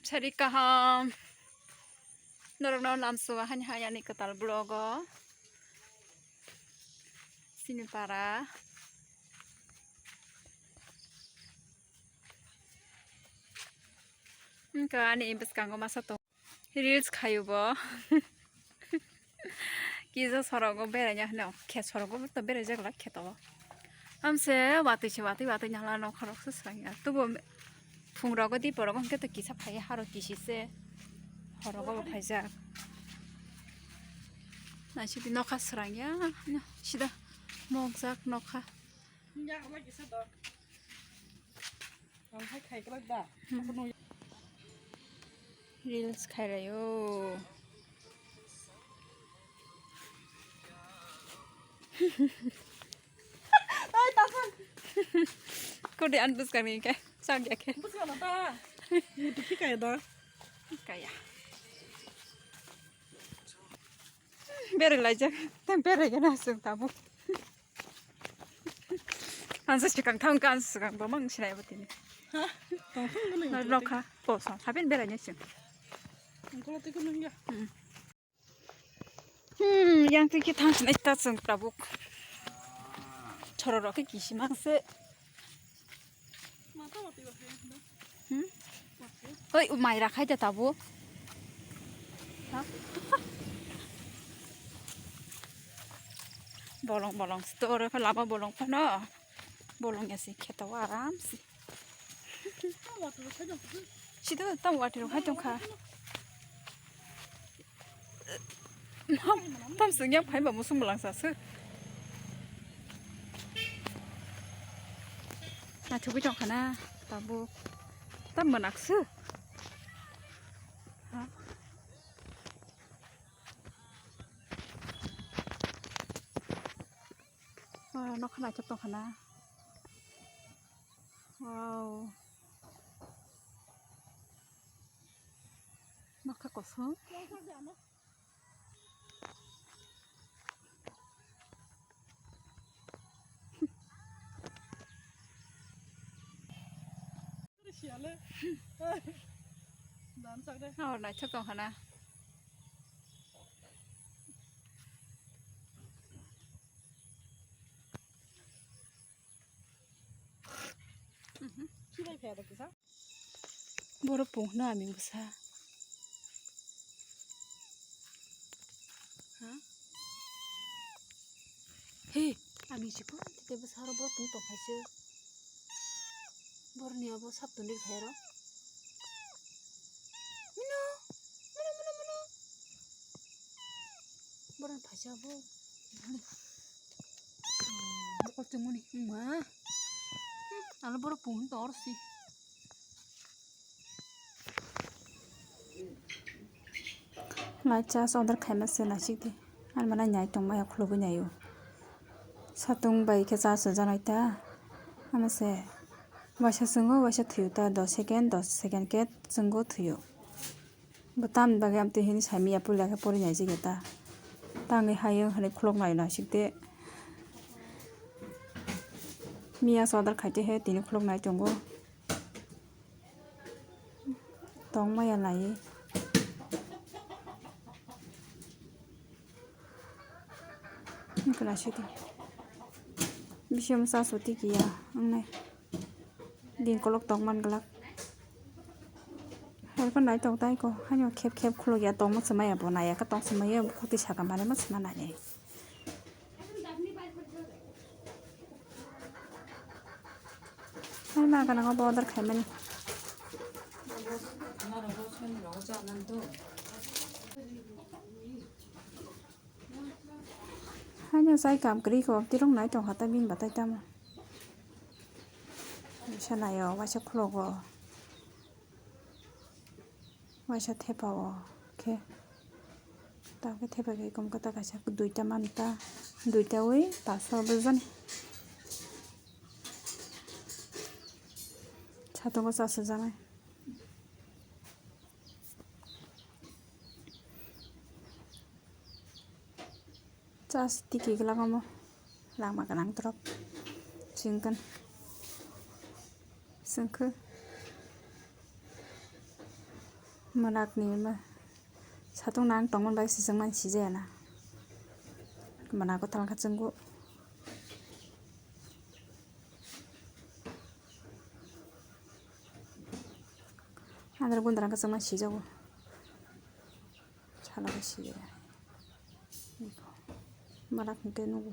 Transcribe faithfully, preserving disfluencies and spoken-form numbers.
Sari kaham. Norokno lamsua hani hayani kwtal vlog o. Sini para. Wngkha ani bwskango masa tong. Reels khayo bo. Kisa sorogo beraina hino, khe sorogo to beraijak la khe to. Amse watwi se watwi watwi nala nokha rok se swrang ya. Tubo phung rogo di porok hwnkhe to kisa phai haro kisi se horogo bo phaijak. Naisidi nokha swrang ya, sida mokjak nokha. Reels khairayo. Kode an bwskang ni khe chak ya khe. Bwskang no ta. Mutu khe kaya da. Kaya. Bere laijak. Tem bere gana sung tabu. Ang sa sikang thang kan sikang bo mang sinai bo tini. Ha? Tong thang gani. Nokha. Ko sa. Habin bere ni sung. Ang ko tiko nung ya. Hmm, yang tiki thang sinai ta sung tabuk. Choro rok kisi mang se. Hmm? Oi, mai rakhai de tabu. Ha? Bolong, bolong, store khe lama bolong phano. Bolong ya si kheto aram si. Sida tam water hai tong kha. Tam sung yang phai ba musung bwlang sa se. Na thugui tong khana tabuk. Tam manak se. Ha? Ah, nokha naithok tong khana. Wow. Nokha kosong. Oh, naithok tong khana. Borok pung hwno ami bwsa. Ha? He, ami chikon tete bwsa aro borok pung tong phai se. Borok ni abo sap toni phai aro. Mino, mino, mino, mino. Borok ni phaisa bo. Bokol chumuni ma. Alo borok pung tong oro si. Lai cha order khaima se naisik di. Ani mana nyai tongmaya khulugwi naio. Satung bai khe cha swijak nai ta. Ano se waisa chwngo, waisa thwio ta, dos second, dos second khe chwngo thwio. Bo tamni bagwi amtwi hini sai miya puila khe pori naijak ya ta. Tangwi hayo hwnwi khuluk naio naisik de. Miya se order khaite he tini khuluk nai tongo. Tongmaya nai. Wngkha naisidi. Bisingo sa soti kiya wngnai. Din kolok tong man glak. Haikhe nai tong tai ko. Haino khep khep khuluk ya tongma swmai ya bo nai ya khe tong swmai ya bo khuti saka mane ma swma nai. Hai ma gana bo order khaimani. Haino sai kam kwrwi ko tirok nai tong kha ta bini batai tamo. Bisa naio waisa khuluk o. Waisa thepa o khe. Ta khe thepa khe kom kata kaisa duita manta. Duita wi paso bujani. Satungo chasu janai. Chas tiki glak omo lama gwnang torok chwngkon chwngkhe. Mwnak ni ma-, satung nang tongmani bai sijak mani sijaya na. Mwnak o talkha chwnggo. Andra gundra khe chwngma sijago. Salo khe sijaya. Mwnak hwnkhe nugo.